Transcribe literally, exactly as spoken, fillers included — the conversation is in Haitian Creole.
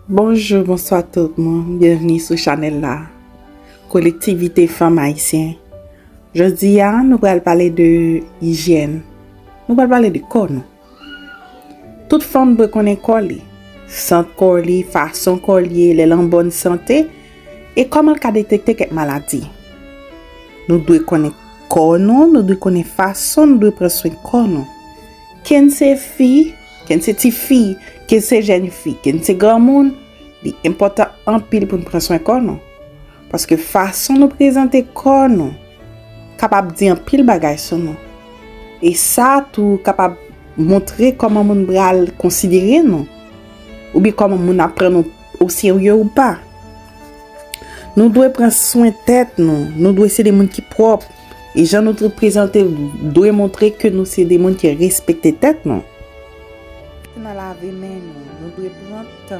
Bonjou, bonswa tout moun. Byenvni sou chanèl la. Kolektivite Fanm Ayisyen. Jodi a, nou pral pale de ijyèn. Nou pral pale de kò nou. Tout fanm dwe konnen kò li. Sant kò li, fason kò li ye, lè l an bòn sante, e kòman l ka detekte kèk maladi. Nou dwe konnen kò nou, nou dwe konnen fason nou dwe pran swen kò nou. Ke n se fi, ke n se tifi, ke n se jèn fi, ke n se granmoun, li enpòtan anpil pou n pran swen kò nou. Paske fason nou prezante kò nou kapab di anpil bagay sou nou. E sa tou kapab montre kòman moun pral konsidere nou, oubyen kòman moun ap pran nou oserye ou pa. Nou dwe pran swen tèt nou, nou dwe se de moun ki pwòp. E jan nou prezante dwe montre ke nou se de moun ki respekte tèt nou. Nan lave men nou, nou dwe pran tan